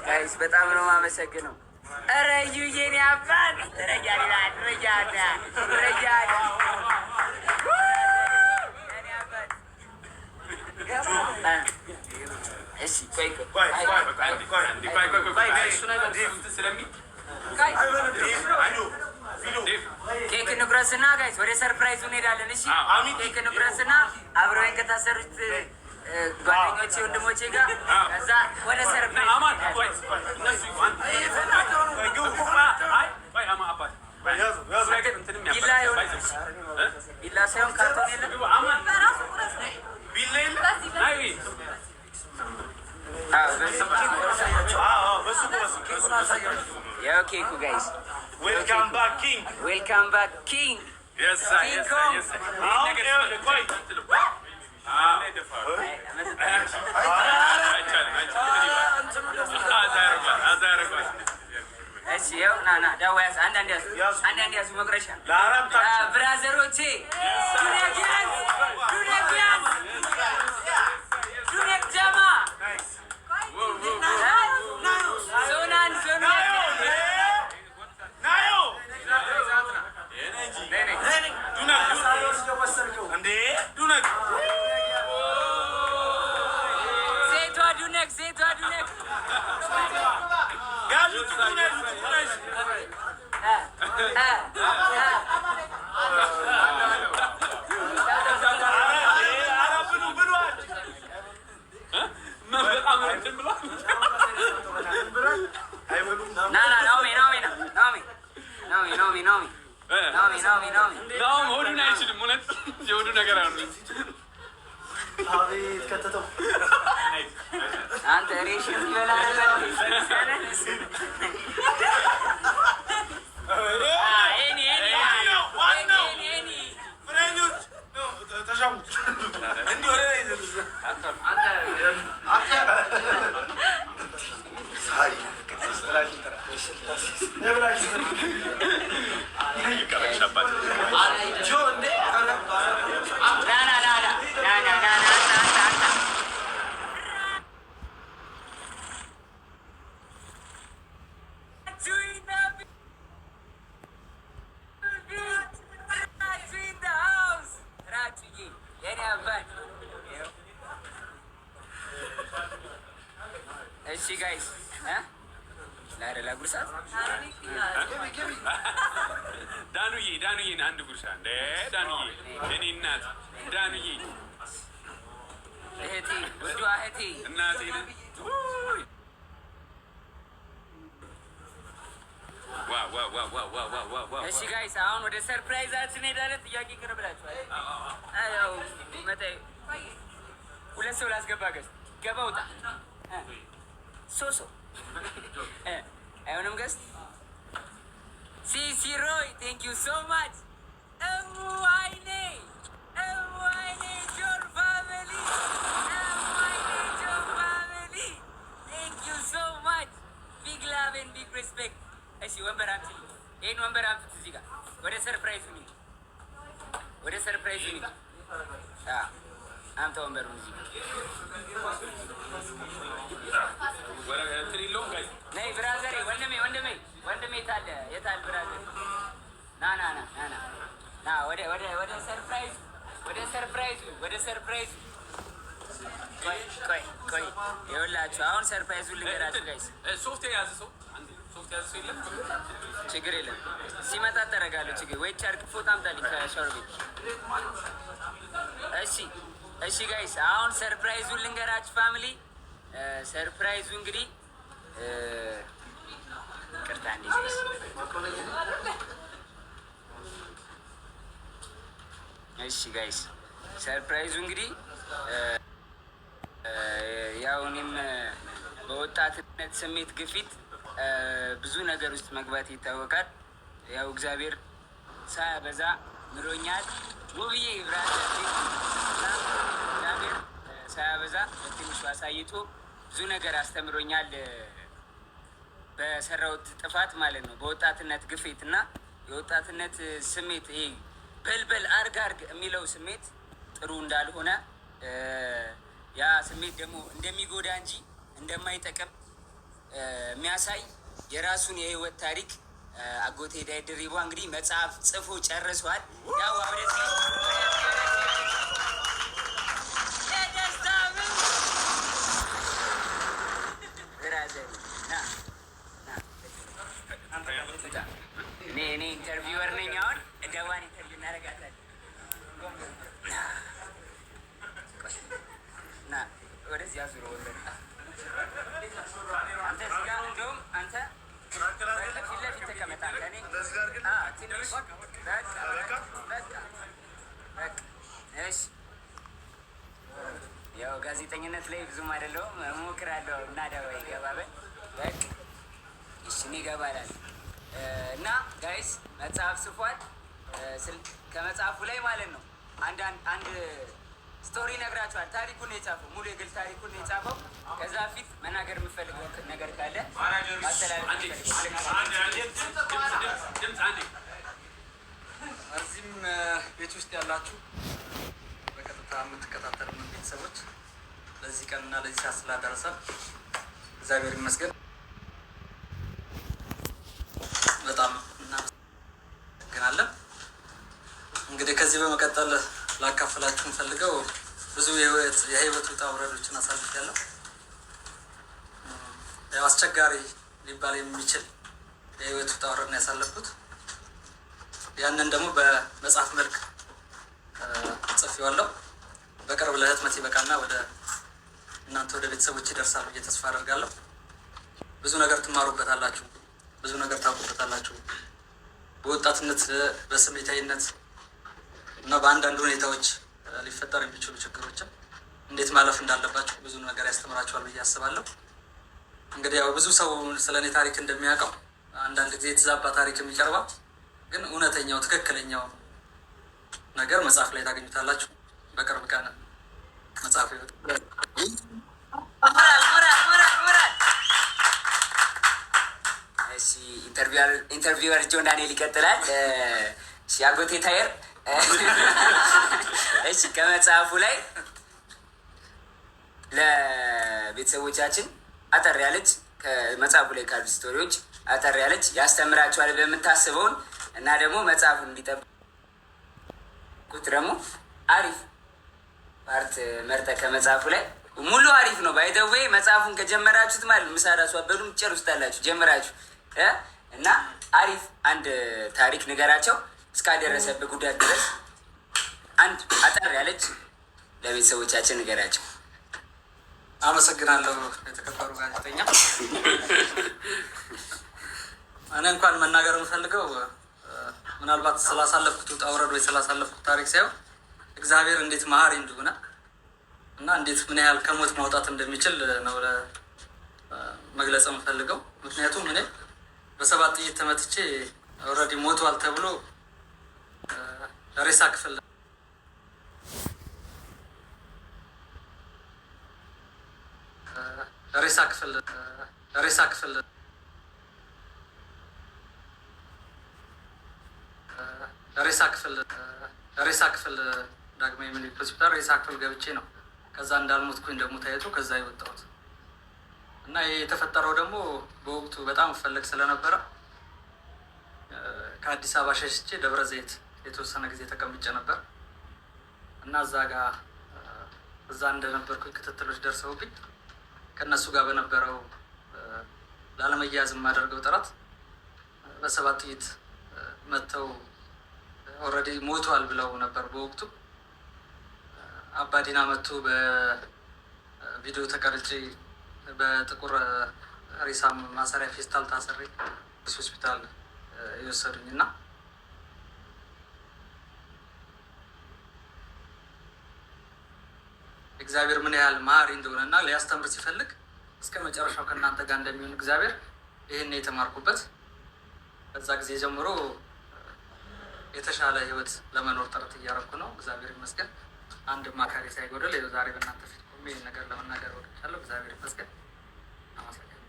Guys፣ በጣም ነው የማመሰግነው። ኧረ እዩ የኔ አባት፣ ረጃ ረጃ ረጃ የኔ አባት። እሺ፣ ቆይ ቆይ። ቆይ። እሱ ነገር እንትን ስለሚል ኬክ እንቁረስና guys ወደ surprise ኡ እንሄዳለን። እሺ፣ ኬክ እንቁረስና አብረውኝ ከታሰሩት ጓደኞቼ ወንድሞቼ ጋር ከዛ ወደ surprise አማን፣ ቆይ፣ እነሱ አይ ቆይ፣ አማ አባት ነገር እንትንም ቢላ የሆነ ቢላ ሳይሆን ካርቶን የለም። አማን። ቢላ የለም? አይ። አዎ፣ በዚህ በሱ ቁረስ። ያው ኬኩ guys። Welcome back, king. Welcome back, king. Yes. King Kong. Yes. አሁን ይኸውልህ፣ ቆይ። አይቻልም፣ አይቻልም። አዛ ያደርጓል፣ አዛ ያደርጓል። እሺ፣ ያው ና ና፣ ዳዋ ያዝ፣ አንዳንድ ያዙ፣ አንዳንድ ያዙ መቁረሻ። ለአራታችሁ። Brother ኦቼ፣ ዱነጊያዝ፣ ዱነጊያዝ፣ ዱነግ ጀማ፣ ዞን አንድ፣ ዞን ሁለት። ናዮ ዱነግ እንዴ፣ ዱነግ። ሴቷ ዱነግ፣ ሴቷ ዱነግ። ያዙ፣ ጥቁነሽ ጥቁነሽ። እ እ እ ኧረ ብሉ ብሉ። በጣም እንትን ብሏል። ና ና፣ ናኦሚ፣ ናኦሚ፣ ና ናኦሚ፣ ናኦሚ፣ ናኦሚ፣ ናኦሚ፣ ናኦሚ፣ ናኦሚ፣ ናኦሚ። ናኦም ሆዱን አይችልም። እውነት የሆዱ ነገር አይሆንም። አቤት ከተተው። አንተ ሬሽን ይበላ ነበር። ኤኒ ኤኒ። ዋናው ኤኒ ኤኒ። ፍሬኞች ተሻሙት እንዲህ ወደ ላይ። ና ና ና ና ና ና ና ና፣ አንተ አንተ አንተ። ራቹ in the building! ራቹ in the house! ራቹዬ የኔ አባት። እሺ guys፣ እ ላረ ላጉርሳት። ዳኑዬ፣ ዳኑዬ፣ አንድ ጉርሻ እንደ ዳኑዬ፣ እኔ እናት ዳኑዬ። እህቴ፣ ውዷ እህቴ። እናቴ። Wow wow wow wow wow wow wow wow! እሺ guys፣ አሁን ወደ surprise ኣችን እንሄዳለን። ጥያቄ ቅር ብላችኋል። ያው መጣ፣ ሁለት ሰው ላስገባ። Guys፣ ገባ ውጣ ሶሶ አይሆንም። Guest ሲሲ ሮይ፣ thank you so much። እሙ አይኔ፣ እሙ አይኔ ጆን family፣ እሙ አይኔ ጆን family፣ thank you so much, big love and big respect። እሺ፣ ወንበር አምጪ፣ ይሄን ወንበር አምጡት እዚህ ጋር። ወደ surprise ኡ እንሂድ፣ ወደ surprise ኡ እንሂድ። አምጣ ወንበሩን እዚህ ጋር። እንትን የለውም guys። ነይ brother ኤ፣ ወንድሜ፣ ወንድሜ፣ ወንድሜ፣ የታለ፣ የታለ brother? ና ና ና ና ና ና፣ ወደ surprise፣ ወደ surprise ኡ፣ ወደ surprise ኡ። ቆይ ቆይ ቆይ፣ ይኸውላችሁ አሁን surprise ኡን ልንገራችሁ guys። ሶፍት የያዘ ሰው፣ አንዴ ሶፍት የያዘ ሰው የለም? ችግር የለም፣ ሲመጣ ጠረጋለሁ። ችግር ወይ ጨርቅ ፎጣ አምጣልኝ ከሻወር ቤት። እሺ እሺ guys፣ አሁን surprise ኡን ልንገራችሁ family። Surprise ኡ እንግዲህ፣ ይቅርታ እንዴ guys። እሺ guys፣ surprise ኡ እንግዲህ ያው እኔም በወጣትነት ስሜት ግፊት ብዙ ነገር ውስጥ መግባት ይታወቃል። ያው እግዚአብሔር ሳያበዛ ምሮኛል። ውብዬ brother፣ እግዚአብሔር ሳያበዛ በትንሹ አሳይቶ ብዙ ነገር አስተምሮኛል። በሰራሁት ጥፋት ማለት ነው። በወጣትነት ግፊት እና የወጣትነት ስሜት፣ ይሄ በልበል አርግ አርግ የሚለው ስሜት ጥሩ እንዳልሆነ፣ ያ ስሜት ደግሞ እንደሚጎዳ እንጂ እንደማይጠቅም። የሚያሳይ የራሱን የህይወት ታሪክ አጎቴ ዳዊት ድሪባ እንግዲህ መጽሐፍ ጽፎ ጨርሷል። ያው ወደዚህ የደስታ brother ና ና፣ እኔ interviewer ነኝ። አሁን ደዋን interview እናደርጋታለን። ና ወደዚህ አዙሮ ወንበር። አንተ እዚህ ጋር፣ እንደውም አንተ ፊት ለፊት ተቀመጥ። አንተ እኔ ትንሽ በቃ በቃ በቃ። እሺ፣ ያው ጋዜጠኝነት ላይ ብዙም አይደለሁም፣ እሞክራለሁ። እና ደባ ይገባበል በቃ እሺ፣ እኔ እገባላለሁ። እና guys መጽሐፍ ጽፏል። ከመጽሐፉ ላይ ማለት ነው አንድ አንድ story ነግራችኋል። ታሪኩን ነው የጻፈው፣ ሙሉ የግል ታሪኩን ነው የጻፈው። ከዛ ፊት መናገር የምፈልገው ነገር ካለ ማስተላለፍ የምፈልገው። ድምፅ አንዴ። እዚህም ቤት ውስጥ ያላችሁ፣ በቀጥታ የምትከታተሉ ቤተሰቦች፣ ለዚህ ቀንና ለዚህ ሰዓት ስላደረሰን እግዚአብሔር ይመስገን። በጣም እናመሰግናለን። እንግዲህ ከዚህ በመቀጠል ላካፍላችሁ የምፈልገው ብዙ የህይወት ውጣ ውረዶችን አሳልፌያለሁ። ያው አስቸጋሪ ሊባል የሚችል የህይወት ውጣ ውረድ ነው ያሳለፍኩት። ያንን ደግሞ በመጽሐፍ መልክ ጽፌዋለሁ። በቅርብ ለህትመት ይበቃና ወደ እናንተ ወደ ቤተሰቦች ይደርሳል ብዬ ተስፋ አደርጋለሁ። ብዙ ነገር ትማሩበታላችሁ፣ ብዙ ነገር ታውቁበታላችሁ። በወጣትነት በስሜታዊነት እና በአንዳንድ ሁኔታዎች ሊፈጠር የሚችሉ ችግሮችን እንዴት ማለፍ እንዳለባችሁ ብዙ ነገር ያስተምራችኋል ብዬ አስባለሁ። እንግዲህ ያው ብዙ ሰው ስለ እኔ ታሪክ እንደሚያውቀው አንዳንድ ጊዜ የተዛባ ታሪክም ይቀርባል። ግን እውነተኛው ትክክለኛው ነገር መጽሐፍ ላይ ታገኙታላችሁ። በቅርብ ቀን መጽሐፍ ይወጣል። ሞራል ሞራል ሞራል ሞራል። እሺ፣ interviewer ጆን ዳንኤል ይቀጥላል። እሺ አጎቴ ታየር፣ እሺ ከመጽሐፉ ላይ ለቤተሰቦቻችን አጠር ያለች፣ ከመጽሐፉ ላይ ካሉ story ዎች አጠር ያለች ያስተምራቸዋል በምታስበውን እና ደግሞ መጽሐፉን እንዲጠብቁት ደግሞ አሪፍ part መርጠህ ከመጽሐፉ ላይ። ሙሉ አሪፍ ነው። By the way መጽሐፉን ከጀመራችሁት ማለት ምሳ ራሱ አበሉም ጨርሱታላችሁ ጀምራችሁ እና አሪፍ አንድ ታሪክ ንገራቸው እስካደረሰብህ ጉዳት ድረስ አንድ አጠር ያለች ለቤተሰቦቻችን ንገራቸው። አመሰግናለሁ የተከበሩ ጋዜጠኛ። እኔ እንኳን መናገር የምፈልገው ምናልባት ስላሳለፍኩት ውጣ ውረድ ወይ ስላሳለፍኩት ታሪክ ሳይሆን እግዚአብሔር እንዴት መሀሪ እንደሆነ እና እንዴት ምን ያህል ከሞት ማውጣት እንደሚችል ነው መግለጽ የምፈልገው። ምክንያቱም እኔ በሰባት ጥይት ተመትቼ already ሞቷል ተብሎ ሬሳ ክፍል ሬሳ ክፍል ሬሳ ክፍል ሬሳ ክፍል ሬሳ ክፍል ዳግማዊ ምኒልክ ሆስፒታል ሬሳ ክፍል ገብቼ ነው ከዛ እንዳልሞትኩኝ ደግሞ ታይቶ ከዛ የወጣሁት። እና ይህ የተፈጠረው ደግሞ በወቅቱ በጣም እፈለግ ስለነበረ ከአዲስ አበባ ሸሽቼ ደብረ ዘይት የተወሰነ ጊዜ ተቀምጬ ነበር። እና እዛ ጋ እዛ እንደነበርኩ ክትትሎች ደርሰውብኝ ከእነሱ ጋር በነበረው ላለመያዝ የማደርገው ጥረት በሰባት ጥይት መጥተው already ሞቷል ብለው ነበር በወቅቱ። አባዲና መጥቶ በቪዲዮ ተቀርጬ በጥቁር ሬሳ ማሰሪያ ፌስታል ታስሬ ሆስፒታል የወሰዱኝ። እና እግዚአብሔር ምን ያህል መሀሪ እንደሆነ እና ሊያስተምር ሲፈልግ እስከ መጨረሻው ከእናንተ ጋር እንደሚሆን እግዚአብሔር ይህን የተማርኩበት፣ ከዛ ጊዜ ጀምሮ የተሻለ ህይወት ለመኖር ጥረት እያደረኩ ነው። እግዚአብሔር ይመስገን። አንድ አካሌ ሳይጎድል ይኸው ዛሬ በእናንተ ፊት ቆሜ ይህን ነገር ለመናገር ወድቻለሁ። እግዚአብሔር ይመስገን። አመሰግናለሁ።